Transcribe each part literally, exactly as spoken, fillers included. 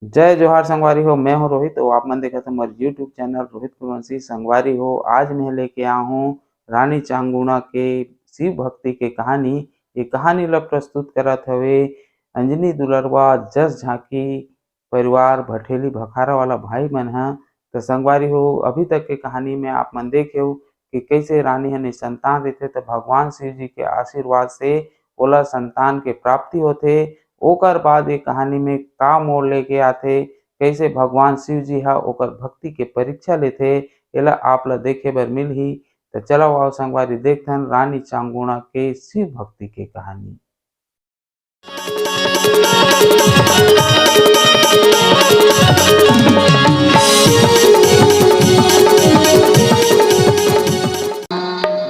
जय जोहार संगवारी हो, मैं हूं रोहित। तो आप मन देखत हो हमर YouTube चैनल रोहित कुलवंशी। संगवारी हो, आज मैं लेके आया हूं रानी चांगुना के शिव भक्ति के कहानी। ये कहानी ला प्रस्तुत करत हवे अंजनी दुलरवा जस झांकी परिवार भठेली भखारा वाला भाई मन ह। तो संगवारी हो, अभी तक के कहानी में आप मन देखे हो कि कैसे रानी ह निसंतान रहिथे, तो भगवान शिव जी के आशीर्वाद से ओला संतान के प्राप्ति होथे। ओकर बाद ये कहानी में का मोड़ लेके आथे, कैसे भगवान शिव जी ह ओकर भक्ति के परीक्षा लेथे, एला आप ला देखे बर मिलही। तो चलो आओ संगवारी, देखथन रानी चांगुना के शिव भक्ति के कहानी।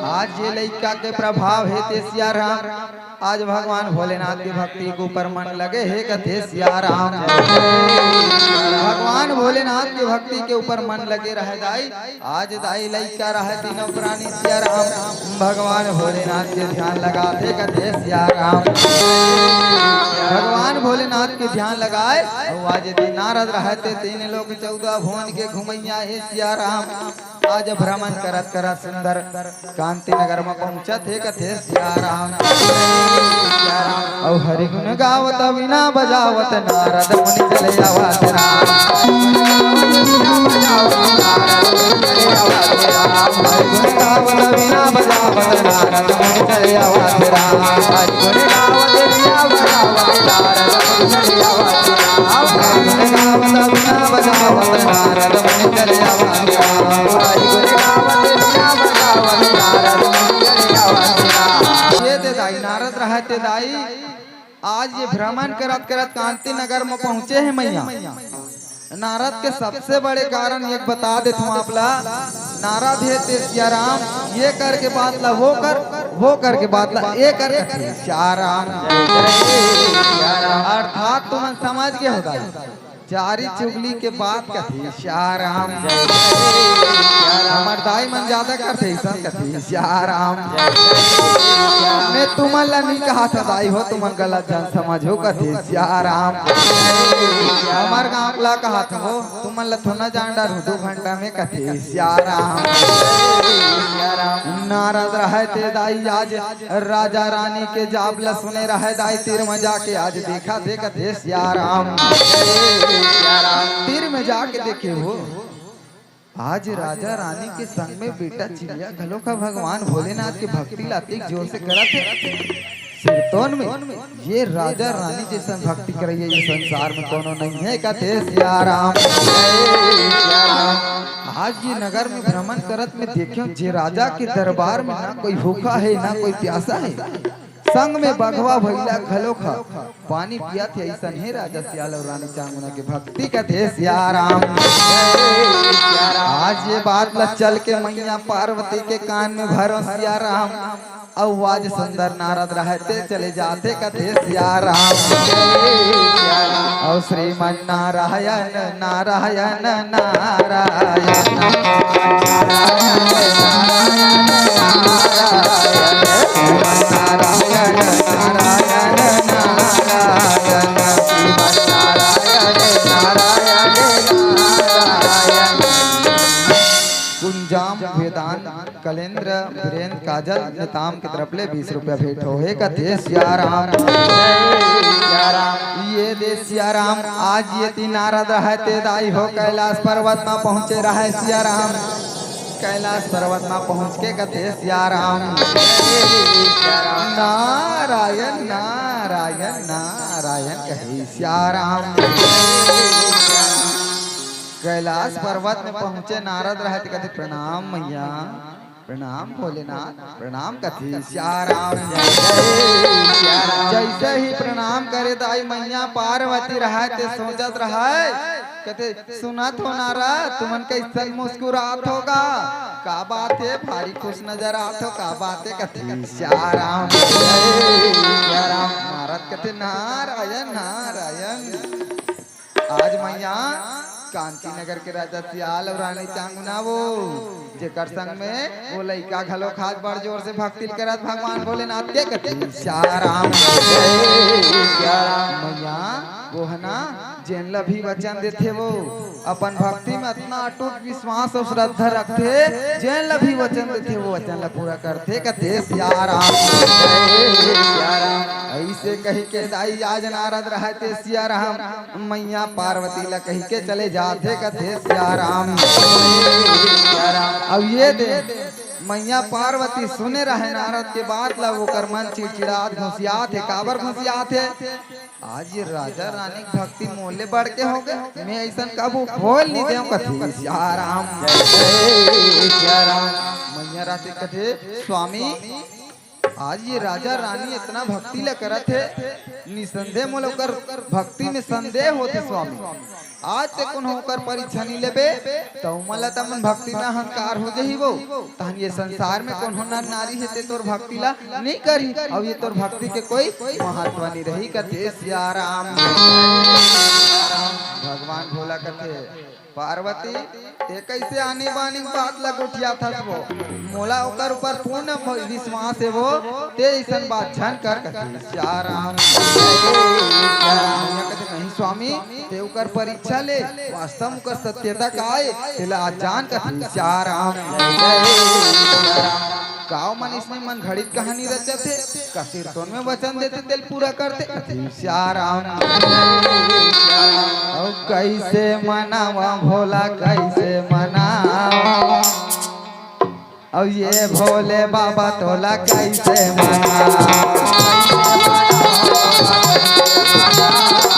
आज ये लइका के प्रभाव हे ते सिया राम, आज भगवान भोलेनाथ के भक्ति के ऊपर मन लगे हे कथे सिया राम। भगवान भोलेनाथ के भक्ति के ऊपर मन लगे रहे दाई। आज दाई लइका रहे तीनों प्राणी सिया राम, भगवान भोलेनाथ के ध्यान लगाथे कथे सिया राम। भगवान भोलेनाथ के ध्यान लगाए, अउ आज दिन नारद रहे ते तीन लोक चौदह भुवन के घुमैया हे सिया राम। आज भ्रमण करत करत सुंदर कांति नगर म पहुंचत हे कथे सिया राम। अउ हरि गुण गावत वीणा बजावत नारद मुनि चले आवत राम। हरि गुण गावत वीणा बजावत नारद मुनि चले आवत राम। हरि गुण गावत वीणा बजावत नारद मुनि चले आवत राम। हरि गुण गावत वीणा बजावत नारद मुनि चले आवत राम। हरि गुण गावत वीणा बजावत नारद मुनि चले आवत राम। ये दे दाई, नारद रहे ते दाई, आज ये भ्रमण करत करत कांति नगर म पहुंचे हे मैया। नारद के सबसे बड़े कारण एक बता देथंव आप ला, नारद हे ते सिया राम, ये करके बात ला वो कर, वो करके बात ला ये कर कथे सिया राम। अर्थात तुमन समझ गे हो दाई, चारी चुगली के बात कथे सिया राम। हमर दाई मन ज्यादा करथे, अइसन कथे सिया राम। मैं तुमन ला नहीं कहा था दाई हो, तुमन गलत जान समझो कथे सिया राम। हमर गांव ला कहा था हो, तुमन ला थोड़ा जान डर हो, दो घंटा में कथे सिया राम। नारद रहे ते दाई आज राजा रानी के जाब ल सुने रहे दाई, तीर म जाके आज देखा थे कथे सिया राम। तीर म जाके देखे हो, आज राजा रानी के संग में बेटा चिड़िया घलो का भगवान भोलेनाथ के भक्ति ला अतेक जोर से करत हे। सिरतोन में ये राजा रानी जैसन भक्ति करइया ये संसार में कोनो नहीं है कथे सिया राम। आज ये नगर में भ्रमण करत में देखेंव, जे राजा के दरबार में ना कोई भूखा है, ना कोई प्यासा है, संग में बघवा भइला घलोक ह पानी पियत हे, अइसन हे राजा सियाल अउ रानी चांगुना के भक्ति कथे सिया राम। आज ये बात ला चल के मैया पार्वती के कान में भरो सिया राम। अउ आज सुंदर नारद रहे ते चले जाथे कथे सिया राम। अउ श्रीमन नारायण नारायण नारायण। कुंजाम वेदांत कलेंद्र वीरेंद्र काजल नेताम के तरफ ले बीस रुपया भेंट हो हे कथे सिया राम। ये दे सिया राम, आज ये तीन नारद रहे ते दाई हो कैलाश पर्वत मा पहुंचे रहे सिया राम। कैलाश पर्वत मा पहुंच के कथे सिया राम, नारायण नारायण नारायण कहे सिया राम। कैलाश पर्वत में पहुंचे नारद रहे ते कथे, "प्रणाम मैया, प्रणाम भोलेनाथ, प्रणाम कथे सिया राम।" जैसे ही प्रणाम करे दाई मैया पार्वती रहे ते सोचत रहे, कथे, "सुनत हो नारद, तुमन कइसन मुस्कुरात हो गा? का बात हे, भारी खुश नजर आत हो, का बात हे?" कथे, "सिया राम, सिया राम।" नारद कथे, "नारायण, नारायण।" आज मैया कांति नगर के राजा सियाल अउ रानी चांगुना वो, जेकर संग में वो लइका घलो खास बड़ जोर से भक्ति करत भगवान भोलेनाथ के कथे, "सिया राम, सिया राम।" मैया वो है ना जेन ला भी वचन देथे वो अपन भक्ति में अतना अटूट विश्वास अउ श्रद्धा रखथे, जेन ला भी वचन देथे वो वचन ला पूरा करथे। कथे सिया राम, सिया राम। अइसे कहि के दाई आज नारद रहय ते सिया राम, मैया पार्वती ला कहि के चले जाथे। कथे सिया राम, सिया राम। अब ये दे मैया पार्वती सुने रहय नारद के बात ला, ओकर मन चिड़चिड़ात घुसियात हे। काबर घुसियात हे? आज ये राजा रानी के भक्ति मोले बढ़ के होगे, मैं अइसन कभू होय ल नइ देंव। कथे सिया राम, जय सिया राम। मैया रहते कथे, स्वामी, आज ये राजा रानी अतना भक्ति ला करत हे, निसंदेह मोला ओकर भक्ति में संदेह होथे स्वामी। आज ते कोनो ओकर परीक्षा नइ लेबे, त ओमन ला त अपन भक्ति में अहंकार हो जही वो। तहन ये संसार में कोनो नर नारी हे ते तोर भक्ति ला नइ करही, अउ ये तोर भक्ति के कोई महत्व नइ रही। कथे सिया राम। भगवान भोला कथे, पार्वती, ते कइसे आनी बानी के बात ला गोठियाथस वो? मोला ओकर ऊपर पूर्ण भ-, विश्वास हे वो, ते अइसन बात झन कर। कथे सिया राम। मैया कथे, नहीं स्वामी, ते ओकर परीक्षा ले, वास्तव में ओकर सत्यता का आय, तेला आज जान। कथे सिया राम। गाँव मन इसने मन घड़ित कहानी रचत हे, कसिर तोन में वचन देथे, तेल पूरा करथे। कथे सिया राम। अउ कइसे मनावा भोला, कइसे मनावा? अउ ये भोले बाबा तोला कइसे मनावा?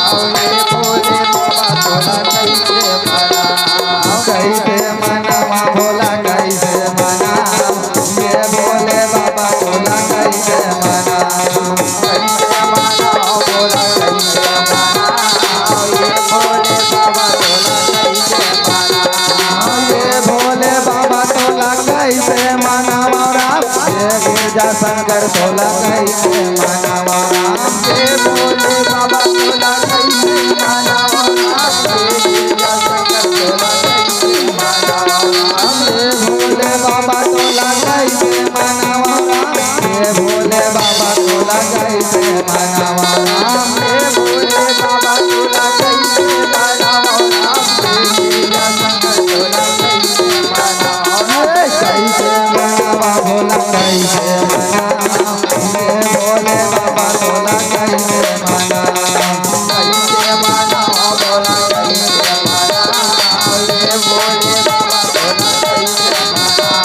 अउ ये भोले बाबा तोला कइसे मनावा? कइसे मनावा भोला, कइसे मनावा? ये भोले बाबा तोला कइसे मनावा? कइसे मनावा भोला, कइसे मनावा? ये भोले बाबा तोला कइसे मनावा? ये भोले बाबा तोला कइसे मनावा राम? ये गिरजा शंकर तोला कइसे मनावा राम? ये भोले बाबा तोला कइसे मनावा राम? ये गिरजा शंकर तोला कइसे मनावा राम? ये भोले बाबा तोला कइसे मनावा राम? ये भोले बाबा तोला कइसे मनावा राम? ये भोले बाबा तोला कइसे मनावा राम? ये गिरजा शंकर तोला कइसे मनावा राम? कइसे मनावा भोला, कइसे मनावा? ये भोले बाबा तोला कइसे मनावा? कइसे मनावा भोला, कइसे मनावा? ये भोले बाबा तोला कइसे मनावा?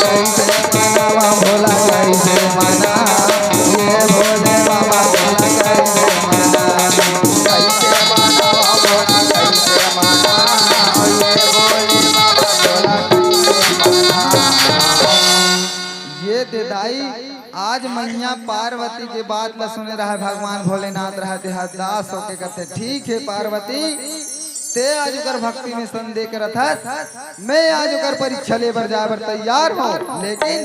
कइसे मनावा भोला, कइसे मनावा? ये भोले बाबा तोला कइसे मनावा? कइसे मनावा भोला, कइसे मनावा? ये भोले बाबा तोला कइसे मनावा? ये दे दाई, आज मैया पार्वती के बात ला सुने रहय भगवान भोलेनाथ रहय ते हरदास होके कथे, ठीक हे पार्वती, ते आज ओकर भक्ति में संदेह करत हस, मैं आज ओकर परीक्षा ले बर जाय बर तैयार हों, लेकिन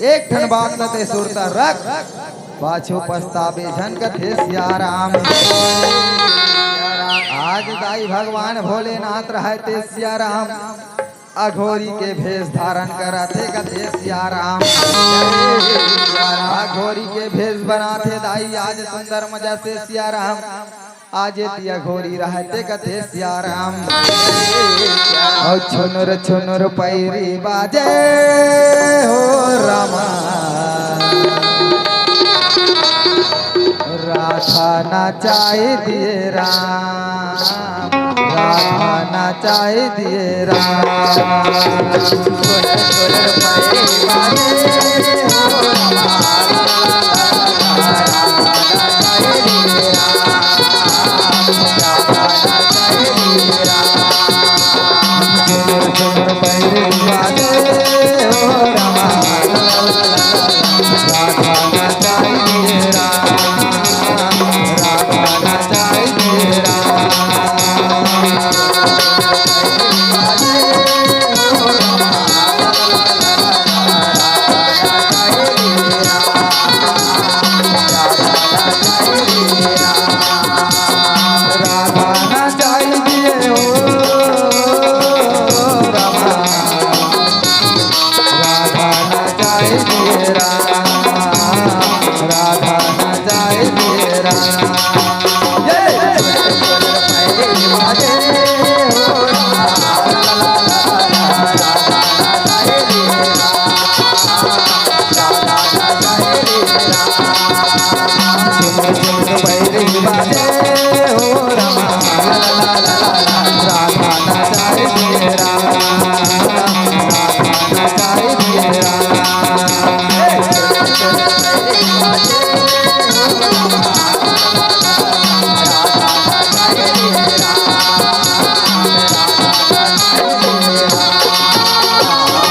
एक ठन बात ला ते सुरता रख, पाछू पछताबे झन। कथे सिया राम। आज दाई भगवान भोलेनाथ रहय ते सिया राम अघोरी के भेष धारण करत हे। कथे सिया राम। अघोरी के भेष बनात हे दाई आज सुंदर मजा से सिया राम। आज ये अघोरी रहय ते कथे सिया राम। अउ छुनुर छुनुर पैरी बाजे हो रामा। राधा नचाई दिए राम, राधा नचाई दिए राम।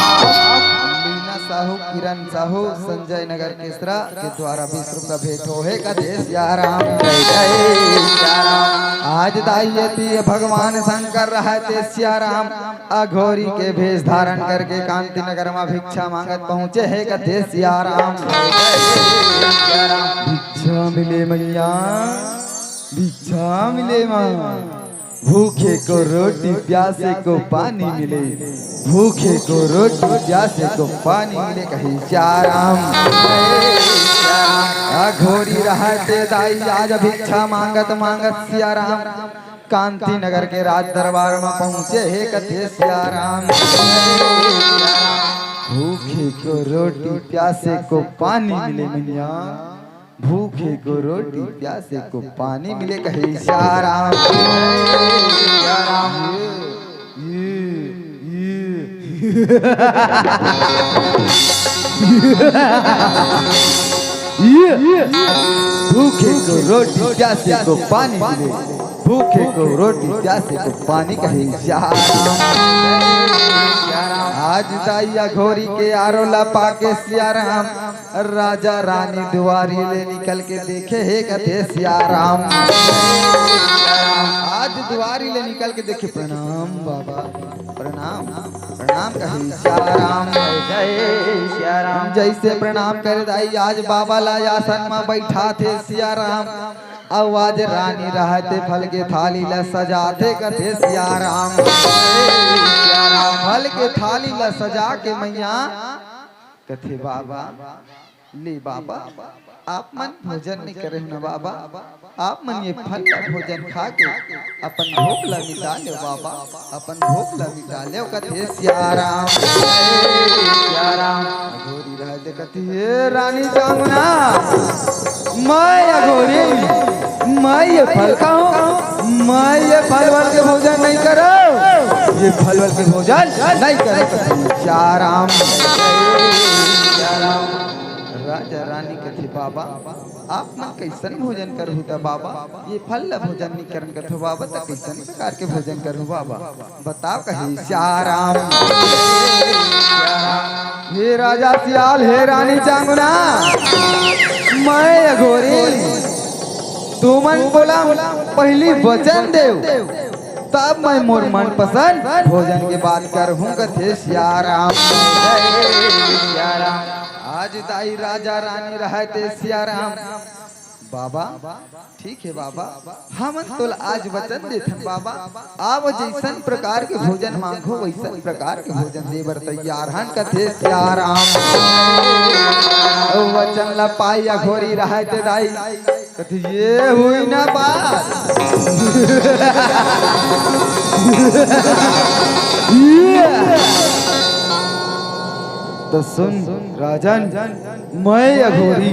लीना साहू, किरण साहू, संजय नगर केसरा के द्वारा बीस रुपया भेंट होहे कथे सियाराम। जय जय सियाराम। आज दाई एती भगवान शंकर रहते सियाराम अघोरी के भेष धारण करके कांति नगर म भिक्षा मांगत पहुंचे हे कथे सियाराम। जय जय सियाराम। भिक्षा मिले मैया, भिक्षा मिले माँ। भूखे को रोटी, प्यासे को पानी मिले, भूखे को रोटी, प्यासे को पानी मिले कहे सियाराम। अघोरी रहते दाई आज भिक्षा मांगत मांगत सियाराम कांति नगर के राज दरबार म पहुंचे हे कथे सियाराम। भूखे को रोटी, प्यासे को पानी मिले मैया, भूखे को रोटी, प्यासे को पानी मिले कहे सियाराम। ये, ये, ये। भूखे को रोटी, प्यासे को पानी मिले, भूखे को रोटी, प्यासे को पानी कहे सियाराम। आज दाई अघोरी के आरो ला पाके सियाराम राजा रानी दुआरी ले निकल के देखे हे कथे सियाराम। आज दुआरी ले निकल के देखे, प्रणाम बाबा, प्रणाम, प्रणाम कहे सियाराम। जय सियाराम। जैसे प्रणाम करे दाई आज बाबा ला आसन म बैठाथे सियाराम। अउ आज रानी रहते फल के थाली ला सजाथे कथे सियाराम। फल के थाली ला सजा के मैया कथे बाबा, ले बाबा, आप मन भोजन नइ करे हो ना बाबा, आप मन ये फल ला भोजन खा के अपन भूख ला मिटा लेव बाबा, अपन भूख ला मिटा लेव कथे सियाराम। सियाराम। अघोरी रहते कथे, "हे रानी जांगना, मैं अघोरी, मैं ये फल खाहूं, मैं ये फल वल के भोजन नइ करव, ये फल वल के भोजन नइ करव कथे सियाराम।" राजा रानी कथे, "बाबा, आप मन कइसन भोजन करहू त बाबा, ये फल ला भोजन नइ करन कथो बाबा, त कइसन प्रकार के भोजन करहू बाबा, बताव," कहे सियाराम। हे राजा सियाल, हे रानी जांगना, मैं अघोरी, तुमन मोला पहिली वचन देव, तब मैं मोर मनपसंद भोजन के बात करहूं कथे सियाराम। आज दाई राजा रानी रहते सियाराम। बाबा, ठीक हे बाबा, हमन तोला आज वचन देथन बाबा, आप जइसन प्रकार के भोजन मांगहू वइसन प्रकार के भोजन दे बर तैयार हन कथे सियाराम। अउ वचन ला पाई अघोरी रहते दाई, कथे, "ये हुई ना बात।" त सुन राजन, मैं अघोरी,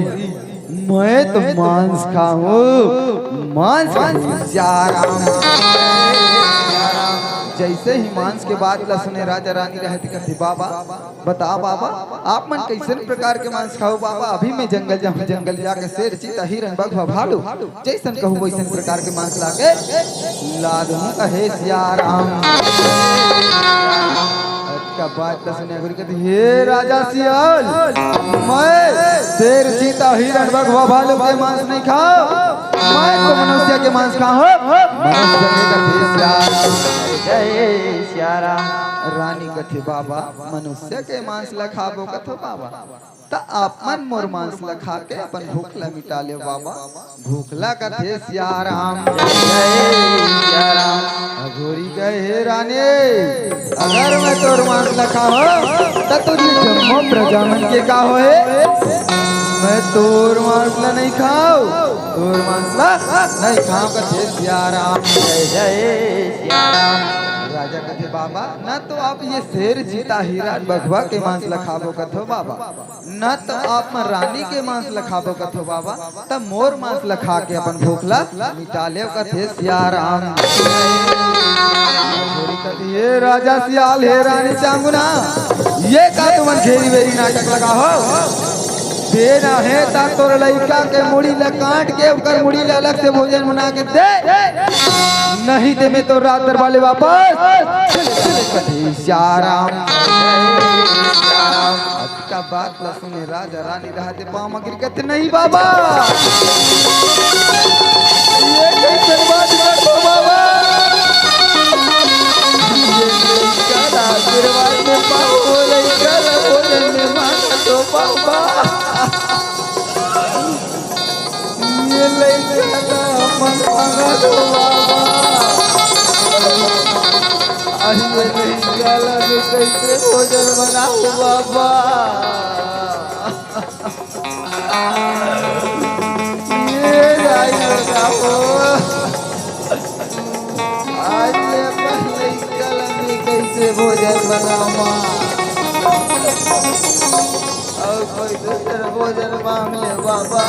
मैं तो मांस खाहूं, मांस खाहूं, सियाराम। जइसे ही मांस के बात ला सुने राजा रानी रहते कथे, "बाबा, बता बाबा, आप मन कइसन प्रकार के मांस खाहू बाबा? अभी मैं जंगल जाहूं, जंगल जाके शेर, चीता, हिरन, बघवा, भालू, जइसन कहू वइसन प्रकार के मांस लाके ला दूं," कहे सियाराम। अतका बात ला सुने अघोरी कथे, "हे राजा सियाल, मैं शेर, चीता, हिरन, बघवा, भालू के मांस नइ खांव, मैं तो मनुष्य के मांस खाहूं, मनुष्य के कथे सियाराम।" जय सियाराम। रानी कथे, "बाबा, मनुष्य के मांस ला खाबो कथो बाबा, त आप मन मोर मांस ला खा के अपन भूख ला मिटा लेव बाबा, भूख ला कथे सियाराम।" जय सियाराम। अघोरी कहे, हे रानी, अगर मैं तोर मांस ल खाहूं, त तुझे जम्मो प्रजा मन के का होए? मैं तोर मांस ल नहीं खाहूं, तोर मांस ल नहीं खाहूं, कथे सियाराम। जय जय सियाराम। राजा कथे, बाबा, न तो आप ये शेर चीता हिरण बघवा के मांस ल खाबो कथो बाबा, न त आप मन रानी के मांस ल खाबो कथो बाबा, त मोर मांस ल खा के अपन भूख ल मिटा लेव कथे सियाराम। हे राजा सियाल, हे रानी चांगुना, ये का तुमन घेरी बेरी नाटक लगाहव? देना हे त तोर लइका के मुड़ी ल काट के ओकर मुड़ी ल अलग से भोजन बना के दे, नहीं ते मैं तो रात दरबार ले वापस चले, चले कथे सियाराम। का बात ल सुने राजा रानी रहते पाँव म गिर कथे, नहीं बाबा, ये कइसन बात करथो बाबा? ये लइका ला आशीर्वाद में पाहूं, वो लइका ला भोजन में मांगथों बाबा। ये लइका ला हमन मांगथों बाबा। अरे ये लइका ला मैं कइसे भोजन बनाहूं बाबा? ये दाई बताओ, आज ले पहले कल में कैसे भोजन बनावा? और कोई दूसर भोजन मांग ले बाबा।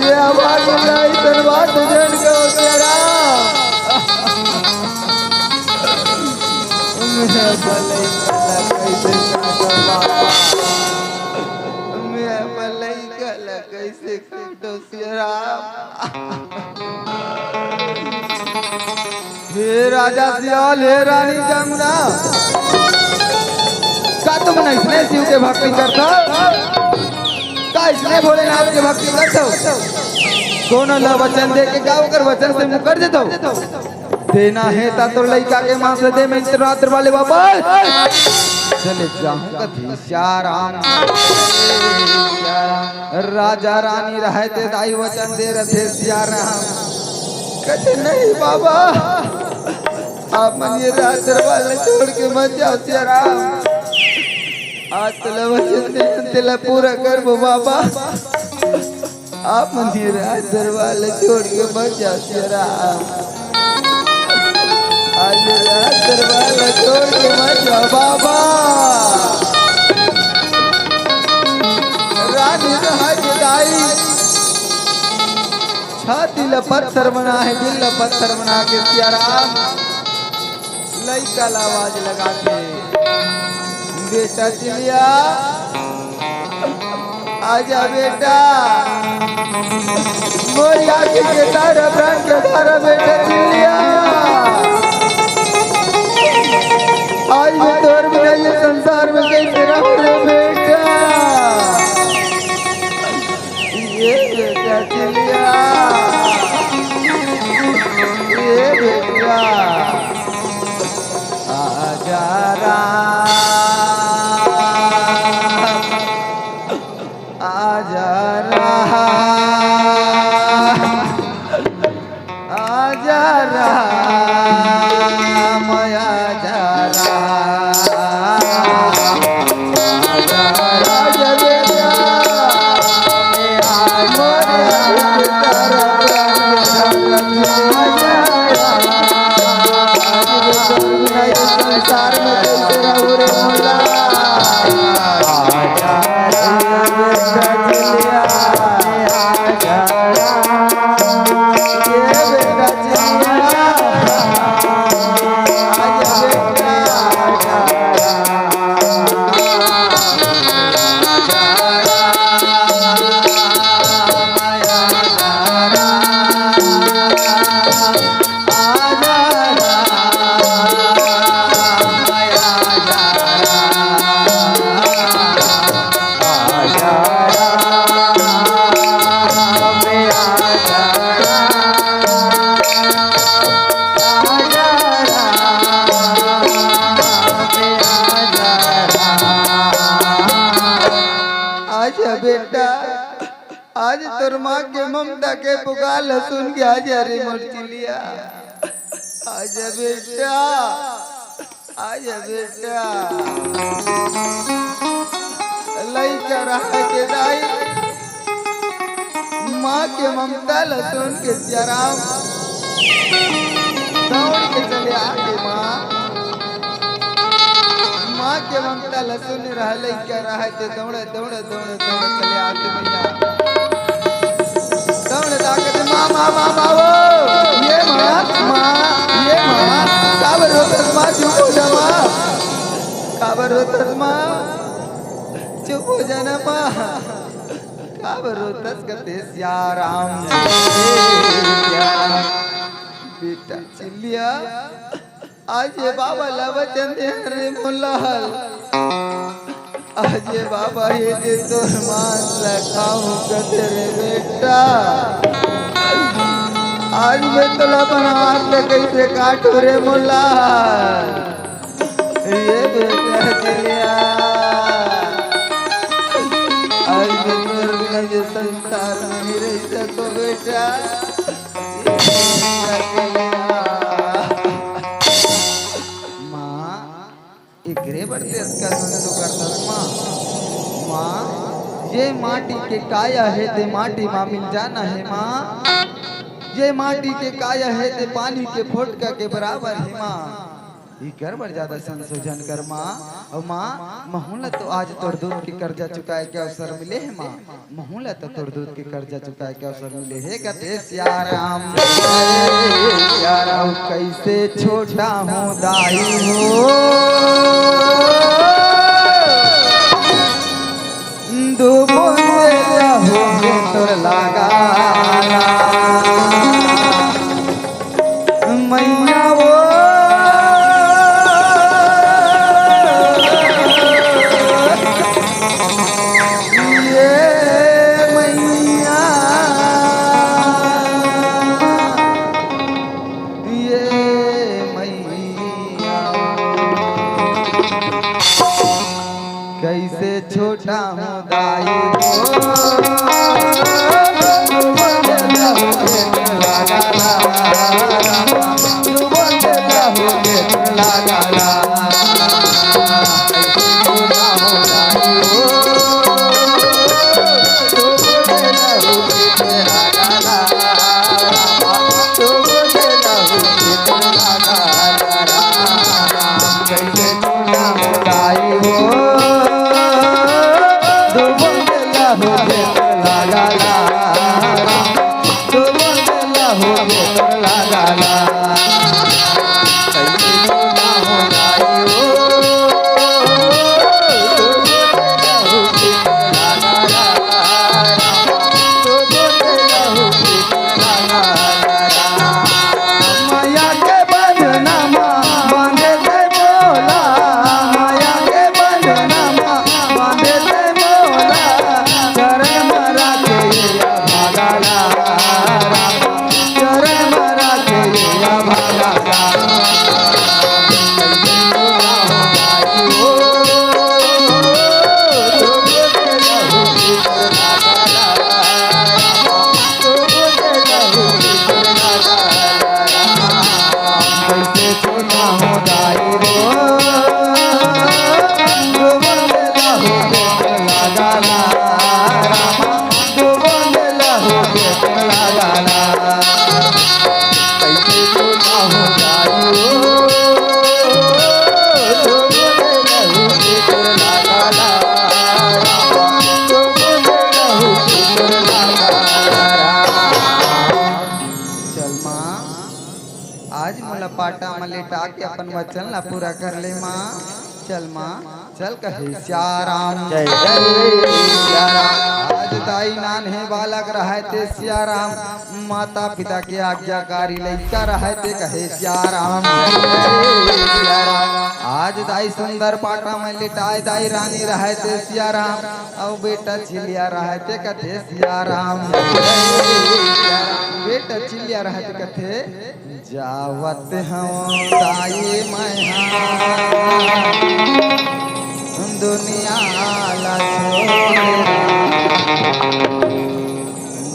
ये आवाज नहीं, तन बात जन को तेरा। मैं भले कल कैसे काटो बाबा? मैं भले कल कैसे काटो सियाराम? हे राजा सियाल, हे रानी जमुना, का तुमन अइसने शिव के भक्ति करथव? का अइसने भोलेनाथ के भक्ति करथव? कोनो ला वचन दे के का ओकर वचन से मुकर जथव? देना हे त तोर लइका के मांस दे, मैं रात वाले वापस चले जाहूं कथे सियाराम। राजा रानी रहय ते दाई वचन दे रथे सियाराम। कथे नहीं बाबा, आप मन ये रात दरबार ल छोड़ के मत जाओ सियाराम। आज तोला वचन दे, तेला पूरा करबो बाबा। आप मन ये राज दरबार ल छोड़ के मत जाओ सियाराम। आज ये राज दरबार ल छोड़ के मत जाओ बाबा। रानी रहय ते दाई, छाती ल पत्थर बना हे, दिल ल पत्थर बना के सियाराम लइका ला आवाज लगाथे, बेटा चिलिया, आजा बेटा, मोर आँखी के तारा, प्राण के तारा, बेटा चिलिया, आज मैं तोर बिना ये संसार में कैसे रहूं रे बेटा? ये बेटा चिलिया, ये बेटा, आजा राम, आजा राम। आजा राम, आजा राम, आजा राम, आजा बेटा, आजा मोरे, आजा राम, आजा राम, संसार में कैसे रहूं रे मोला। आजा राम, आजा राम, आजा राम। आजा बेटा, आज तोर माँ के ममता के पुकार ल सुन के आजा रे मोर चिलिया। आजा बेटा, आजा बेटा। लइका रहय के दाई, माँ के ममता ल सुन के सियाराम दौड़ के चले आथे माँ। माँ के ममता ल सुन रहय लइका रहय ते दौड़े, दौड़े, दौड़े, दौड़े चले आथे भैया। दौड़े जाके दे, "माँ, माँ, माँ, माँ, ओ, ये माँ, माँ, ये माँ, काबर रोतस माँ, चुप हो जा माँ, काबर रोतस माँ, चुप हो जा ना माँ, काबर रोतस कथे सियाराम, सियाराम।" बेटा चिल्लिया, आज ये बाबा ला वचन दे हन रे मोलाल। आज ये बाबा हे जे तोर मांस ला खाहूं कथे रे बेटा। आज मैं तोला अपन हाथ ले कइसे काटूं रे मोलाल। ये बेटा चिल्लिया, आज मैं तोर बिना ये संसार में नहीं रह सको बेटा। माँ, एकरे बर ते अतका संसो करथस माँ। माँ, ये माटी के काया हे ते माटी मा मिल जाना हे माँ। ये माटी के काया हे ते पानी के फोटका के बराबर हे माँ। इकर बर ज्यादा संसो झन कर माँ। अउ माँ, महूं ला तो आज तोर दूध के कर्जा चुकाए के अवसर मिले हे माँ। महूं ला तो तोर दूध के कर्जा चुकाए के अवसर मिले हे कथे सियाराम। सियाराम कइसे छोटा हूँ दाई हो, दू बूंद लहू में तोर लागा मैया वो, ये मैया, ये मैया, कइसे छोटा हूँ दाई हो। चल माँ, आज मोला पाटा म लेटा के अपन वचन ला पूरा कर ले माँ। चल माँ, चल कहे सियाराम। जय जय सियाराम। आज दाई नान्हे बालक रहय ते सियाराम, माता पिता के आज्ञाकारी लइका रहय ते कहे सियाराम। आज दाई सुंदर पाटा म लेटाय दाई रानी रहय ते सियाराम, अउ बेटा चिल्लिया रहय ते कथे सियाराम। बेटा चिल्लिया रहय ते कथे जावत हंव दाई मैं हा दुनिया ला छोड़।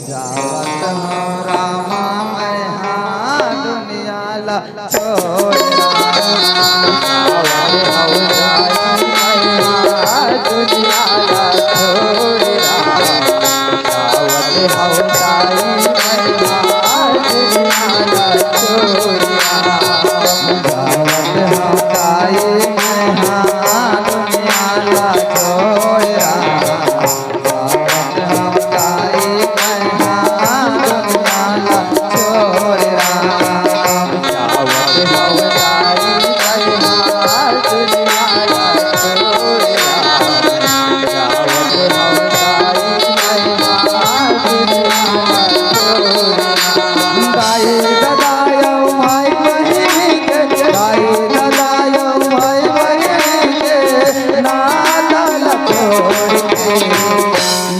जावत हंव रामा मैं हा दुनिया ला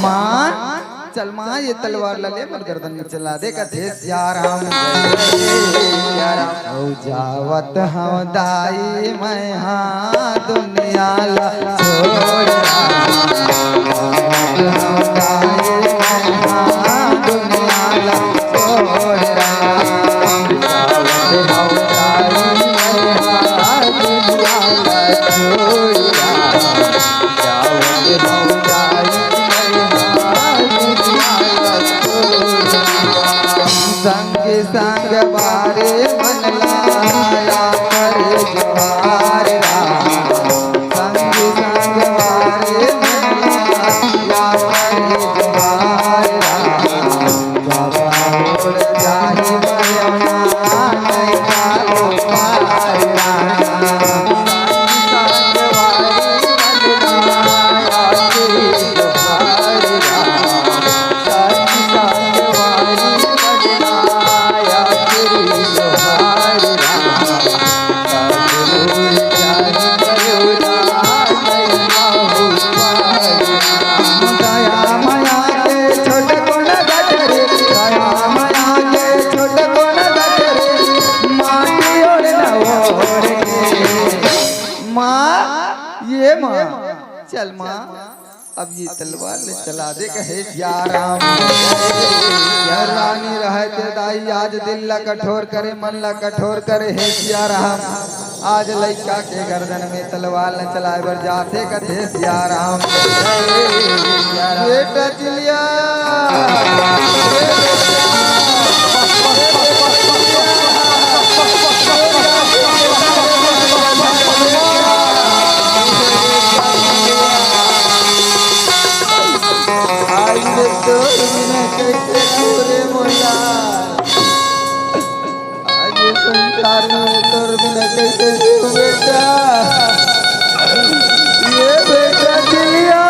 माँ, चल माँ, ये तलवार ला ले, मोर गर्दन में चला दे, कथे सिया राम जय सिया राम। ओ जावत हँव दाई मैं हा दुनिया ला छोड़ राम। जावत हँव दाई मैं हा दुनिया ला छोड़ राम। जावत हँव दाई मैं हा दुनिया ला छोड़ राम। संग संग बारे मन लाया करे जोहार राम। संग संग बारे मन लाया करे जोहार राम। बाबा मोर जाहि बयना नहीं पालो पार राम। माँ, ये माँ, चल माँ, अब ये तलवार ले चला दे, कहे सिया राम। या रानी रहय ते दाई, आज दिल ला कठोर करे, मन ला कठोर करे, हे सिया राम। आज लइका के गर्दन में तलवार ल चलाए बर जाथे, कथे सिया राम। बेटा चिलिया। आज ले तोर बिना कैसे पूरे मोला। आज ये संसार में तोर बिना कैसे जीव बेटा। ये बेटा चिलिया।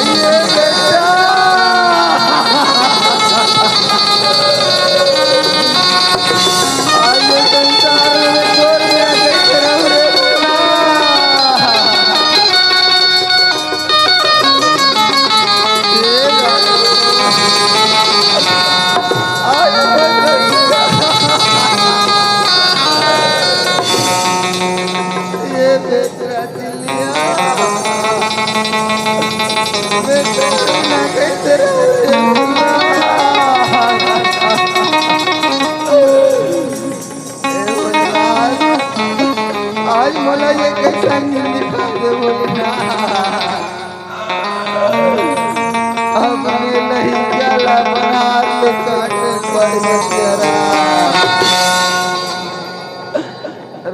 ये बेटा। आज ये संसार में तोर बिना कैसे रहूं रे बेटा। ये बेटा चिलिया, बेटा ना कैसे रहे। आज मोला ये कैसा नींद दिखा दे बोले ना। अपने लइका ला बनार ले काटे पड़ गया।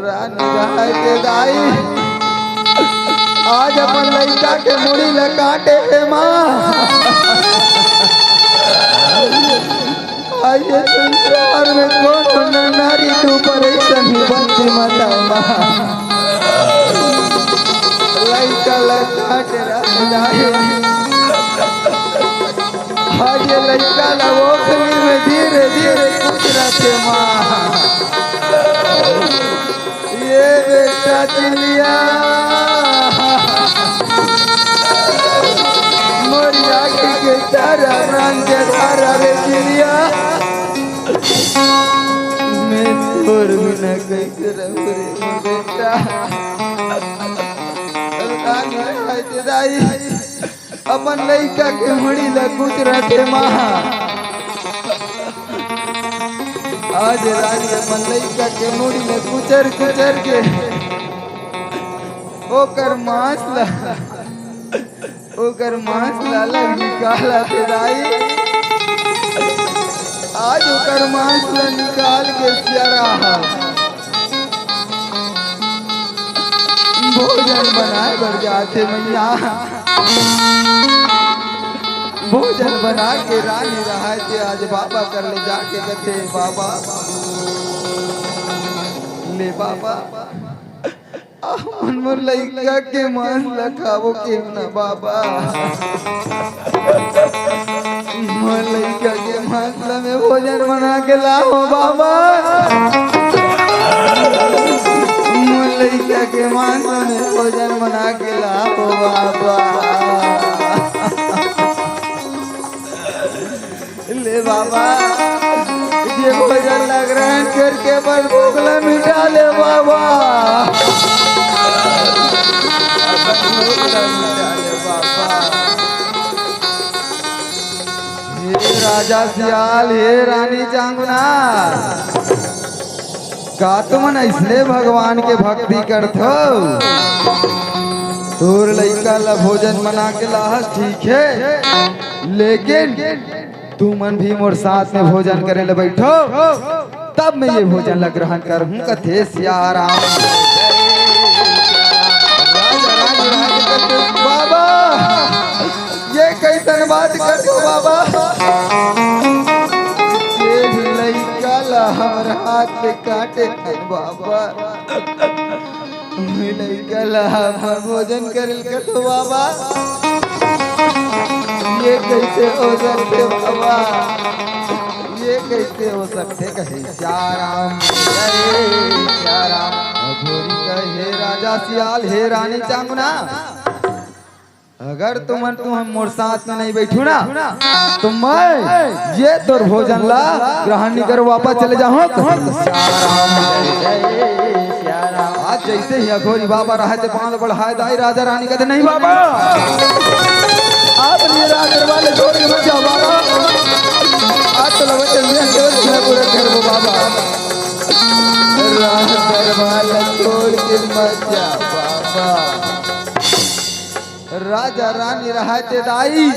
रानी रहय ते दाई, आज अपन लइका के मुड़ी ला काटे हे माँ। आज ये संसार में कोनो नारी के ऊपर अइसन ही बनती मत माँ। लइका ला काटे रह जाए। आज ये लइका ला ओखली में धीरे धीरे कुछ रखे माँ। ये बेटा चिलिया, मोरी आँखी के तारा, प्राण के तारा रे चिलिया, मैं तोर बिना कैसे रहूं रे मोर बेटा। रानी रहय ते दाई, अपन लइका के मुड़ी ला कुछ रखे माँ। आज रानी अपन लइका के मुड़ी में कुचर कुचर के ओकर मांस ला, ओकर मांस ला अलग निकालत हे दाई। आज ओकर मांस ला निकाल के सियाराम भोजन बनाए बर जाथे मैया। भोजन बना के रानी रहत हे आज बाबा कर ले जाके कथे, "बाबा, ले बाबा, आप मन मोर लइका के मांस ला खाबो के ना बाबा।" मोर लइका के मांस ला मैं भोजन बना के लाहूं बाबा। मोर लइका के मांस ला मैं भोजन बना के लाहूं बाबा। ले बाबा, ये भोजन ला ग्रहण करके अपन भूख ला मिटा ले बाबा। हे राजा सियाल, हे रानी चांगुना, का तुमन अइसने भगवान के भक्ति करथो? तोर लइका ला भोजन बना के लाहस, ठीक हे, लेकिन तुमन भी मोर साथ में भोजन करे ले बइठो, तब मैं ये भोजन ला ग्रहण करहूं, कथे सियाराम। बाबा, ये कइसन बात करथो बाबा? ये लइका ला हमर हाथ में काटे हन बाबा। ये लइका ला हमर भोजन करे ल कथो बाबा। ये कइसे हो सकथे बाबा? ये कइसे हो सकथे? कहे सियाराम, जय सियाराम। अघोरी कहे, "हे राजा सियाल, हे रानी चांगुना, अगर तुमन, तुमन मोर साथ में नहीं बैठू ना, तो मैं ये तोर भोजन ला ग्रहण नहीं करूँ, वापस चले जाहूँ।" आज जैसे ही अघोरी बाबा रहे थे, पाँव बढ़ाए दाई, राजा रानी कहते, "नहीं बाबा, आप ये राज दरबार ले छोड़ के मत जाओ बाबा, आज तो लगो चल दिया, केवल पूरा पूरा घर वो बाबा, राज दरबार ले छोड़ के मत जाओ बाबा।" राजा रानी रहे ते दाई,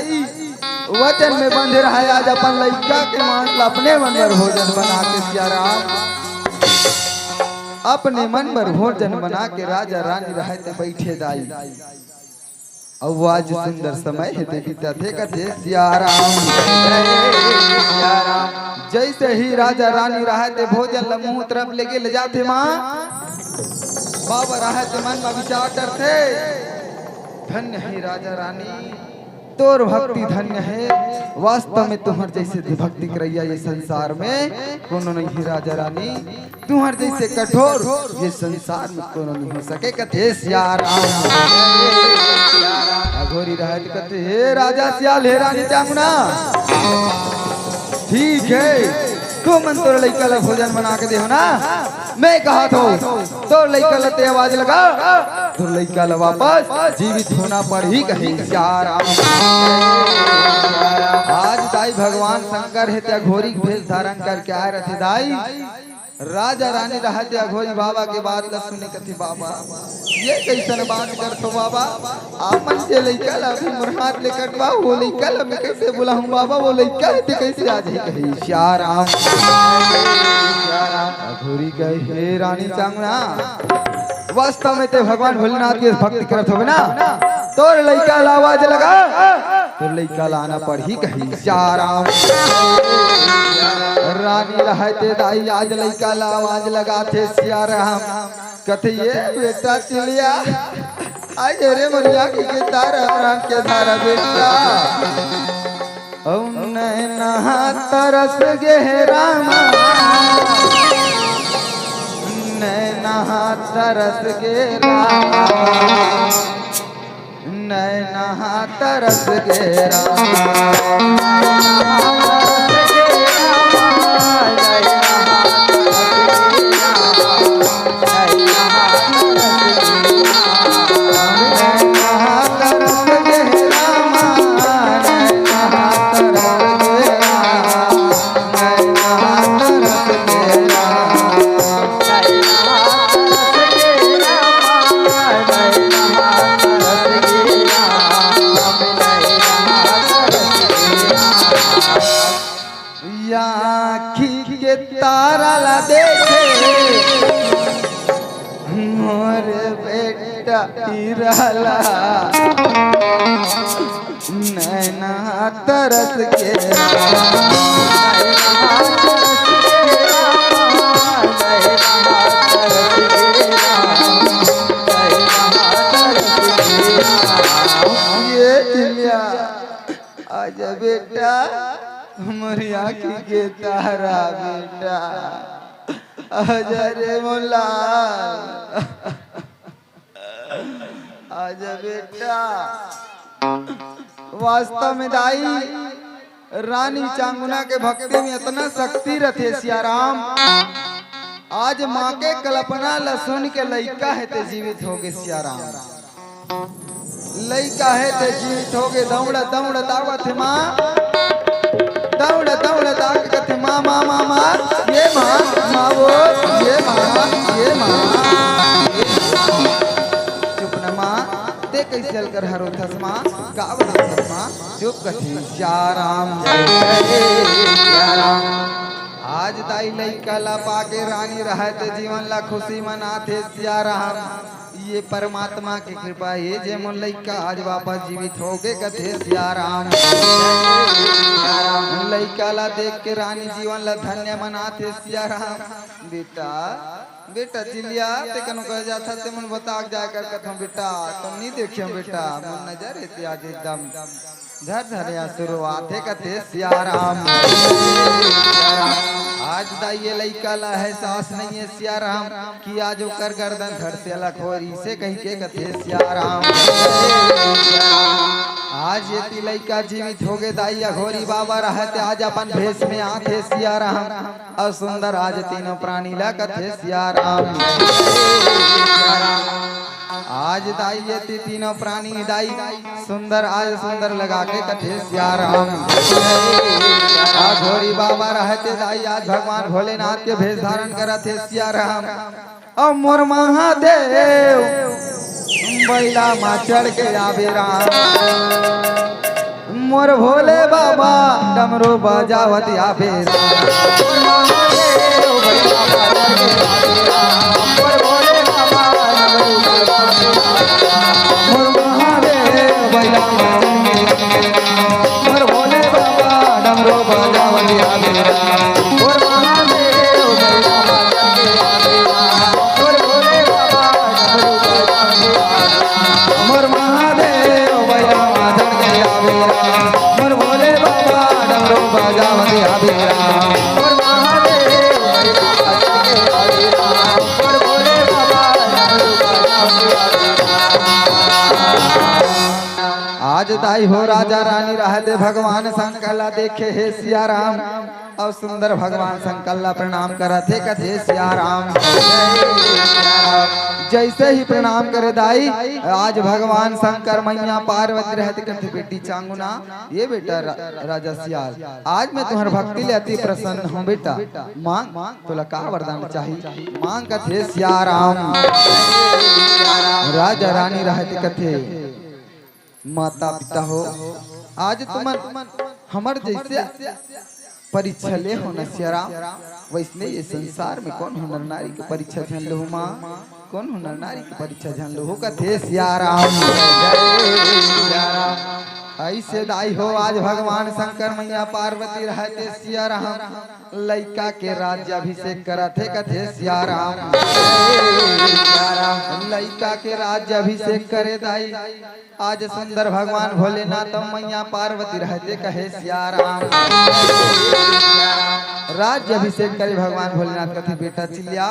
वचन में बंधे रहे, आज अपन लइका के मांस ला अपने मन बर भोजन बना के सियाराम, अपने मन बर भोजन बना के राजा रानी रहे ते बैठे दाई। अउ आज सुंदर समय हे ते बीतत हे कथे सियाराम। जैसे ही राजा रानी रहे ते भोजन ला मुंह तरफ लेके ले जाथे माँ, बाबा रहे ते मन में विचार करथे, धन्य हे राजा रानी, तोर भक्ति धन्य हे। वास्तव में तुम्हर जैसे भक्ति करैया ये संसार में कोनो नहीं हे राजा रानी, तुम्हर जैसे कठोर ये संसार में कोनो नहीं हो सके। कथे सियाराम। अघोरी रहे ते कथे, "हे राजा सियाल, हे रानी चामुना, ठीक हे, तुमन तोर लइका ला भोजन बना के देहू ना, मैं कहत हों, तोर लइका ला ते आवाज लगा, तोर लइका ला वापस जीवित होना पड़ही," कहे सियाराम। आज दाई भगवान शंकर हे ते अघोरी के भेष धारण करके आए रथे दाई। राजा रानी रहे ते अघोरी बाबा के बात ला सुने कथे, "बाबा, ये कइसन बात करथो बाबा? आप मन जे लइका ला अभी मोर हाथ ले कटवा, वो लइका ला मैं कइसे बुलाहूँ बाबा? वो लइका हे ते कइसे आ जाही?" कहे सियाराम। अघोरी कहे, "हे रानी चामुना, वास्तव में ते भगवान भोलेनाथ के भक्ति करत होबे ना, तोर लइका ला आवाज लगा, तोर लइका ला आना पड़ही," कहे सियाराम। रानी रहे ते दाई आज लइका ला आवाज लगाथे सियाराम। कथे, "ये बेटा चिलिया, आय रे मरिया के, के तारा राम के धारा बेटा।" ओ नैना तरस गे हे रामा, नैना तरस गे रामा, नैना तरस गे रामा। आँखी के तारा ला देखे मोर बेटा हीरा ला, नैना तरस के। ये चिल्लिया, आजा बेटा, मोरी आँखी के तारा बेटा, आजा रे मोला, आजा बेटा। वास्तव में दाई, रानी चांगुना के भक्ति में इतना शक्ति रथे सियाराम। आज माँ के कल्पना ल सुन के लइका हे ते जीवित होगे सियाराम। लइका हे ते जीवित होगे, दौड़ दौड़ दावत हे माँ, दौड़ दौड़ दाग कथे माँ, माँ, माँ, माँ, ये माँ, माँ वो, ये माँ, ये माँ। चुप न माँ, ते कैसे अलकर हरोथस माँ, का बनाथस माँ? चुप कथे सियाराम। आज दाई लइका ला पाके रानी रहत जीवन ला खुशी मनाथे सियाराम। ये परमात्मा के कृपा हे जे मोर लइका आज वापस जीवित होगे कथे सियाराम। लइका ला देख के रानी जीवन ला धन्य मनाथे सियाराम। बेटा, बेटा चिल्लिया, ते कनो कहे जाथा ते मन बता के जाय कर कथों बेटा, तुम नहीं देखियो बेटा, मन नजर हे ते आज एकदम धर धर या शुरुआत हे कथे सियाराम। आज दाई ये लइका ला एहसास नहीं हे सियाराम कि आज ओकर गर्दन धड़ से अलग हो रही से कही के कथे सियाराम। आज ये ती लइका जीवित होगे दाई अघोरी बाबा रहते आज अपन भेष में आथे सियाराम। अउ सुंदर आज तीनों प्राणी ला कथे सियाराम। आज दाई ये ती तीनों प्राणी दाई सुंदर आज सुंदर लगा के कथे सियाराम। अघोरी बाबा रहते दाई आज भगवान भोलेनाथ के भेष धारण करत हे सियाराम। अउ मोर महादेव बइला मा चढ़ के आबे राम। मोर भोले बाबा डमरू बजावत आबे। मोर महादेव बइला मोर भोले बाबा डमरू बजावत आबे। मोर महादेव बइला मोर भोले बाबा डमरू बजावत आबे राम। मोर महादेव बइला मा चढ़ के आबे राम। मोर भोले बाबा डमरू बजावत आबे राम। मोर महादेव बइला मा चढ़ के आबे राम। मोर भोले बाबा डमरू बजावत आबे राम। आज दाई हो राजा रानी रहते भगवान शंकर ला देखे हे सिया राम। अउ सुंदर भगवान शंकर ला प्रणाम करत हे, कथे सिया राम। जैसे ही प्रणाम करे दाई, आज भगवान शंकर मैया पार्वती रहते कथे, "बेटी चांगुना, ये बेटा रा-, राजा सियाल, आज मैं तुम्हार भक्ति ले अति प्रसन्न हूँ बेटा, मांग, तोला का वरदान चाही, मांग," कथे सिया राम। राजा रानी रहते कथे, माता पिता हो, आज तुमन हमर जैसे परीक्षा ले हो न सिया राम, वैसने ये संसार में कोन हो नर नारी के परीक्षा झन लहू माँ, कोन हो नर नारी के परीक्षा झन लहू कथे सिया राम। ऐसे दाई हो आज भगवान शंकर मैया पार्वती रहते सिया राम लइका के राज्य अभिषेक करत हे कथे सिया राम। लइका के राज्य अभिषेक करे दाई आज सुंदर भगवान भोलेनाथ अउ मैया पार्वती रहते कहे सिया राम। राज्य अभिषेक करे भगवान भोलेनाथ कथे, "बेटा चिल्लिया,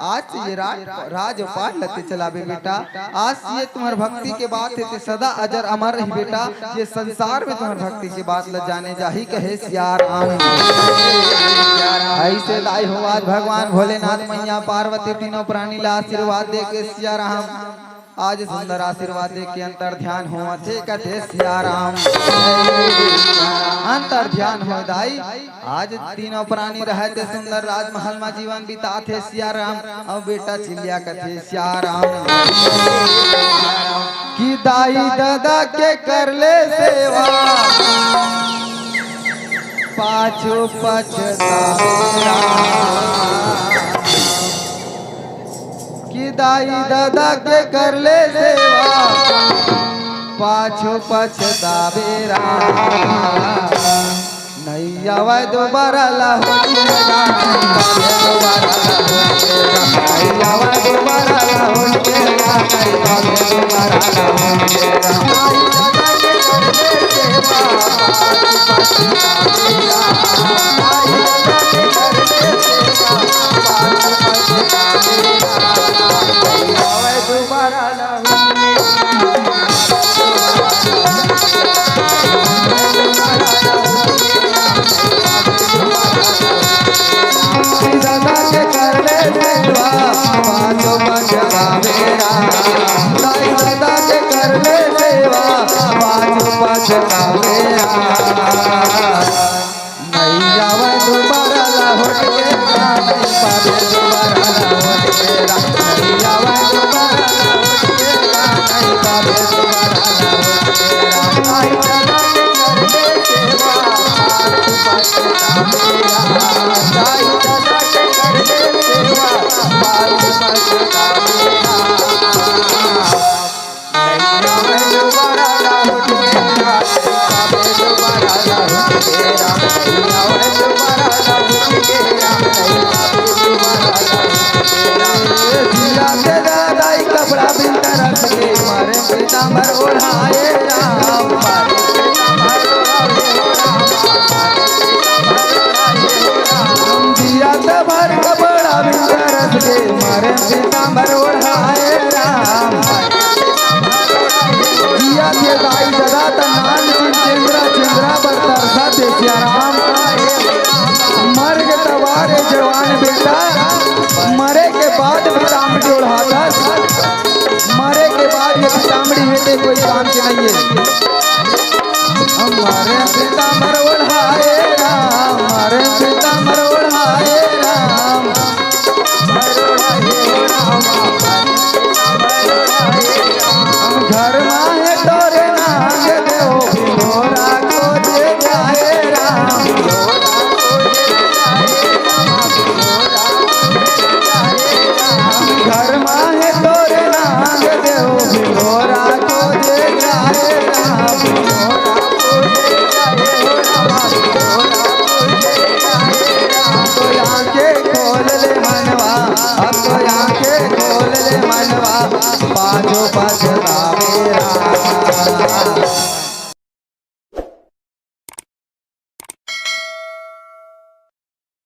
आज से ये राज, राज पाट लते चलाबे बेटा, आज से ये तुम्हार भक्ति के बात हे ते सदा अजर अमर रही बेटा, ये संसार में तुम्हार भक्ति के बात ल जाने जाही," कहे सिया राम। ऐसे दाई हो आज भगवान भोलेनाथ मैया पार्वती तीनों प्राणी ला आशीर्वाद दे के सिया राम आज सुंदर आशीर्वाद दे के अंतर ध्यान होवत हे कथे सिया राम। अंतर ध्यान हो दाई, आज तीनों प्राणी रहते सुंदर राजमहल मा जीवन बिताथे सिया राम। अउ बेटा चिल्लिया कथे सिया राम कि दाई ददा के कर ले सेवा। पाछू पछतावे राम। कि दाई ददा के कर ले सेवा, पाछू पछतावे राम। नइ आवय दोबारा लहुटिया, नइ आवय दोबारा लहुटिया, नइ आवय दोबारा लहुटिया, नइ आवय दोबारा लहुटिया।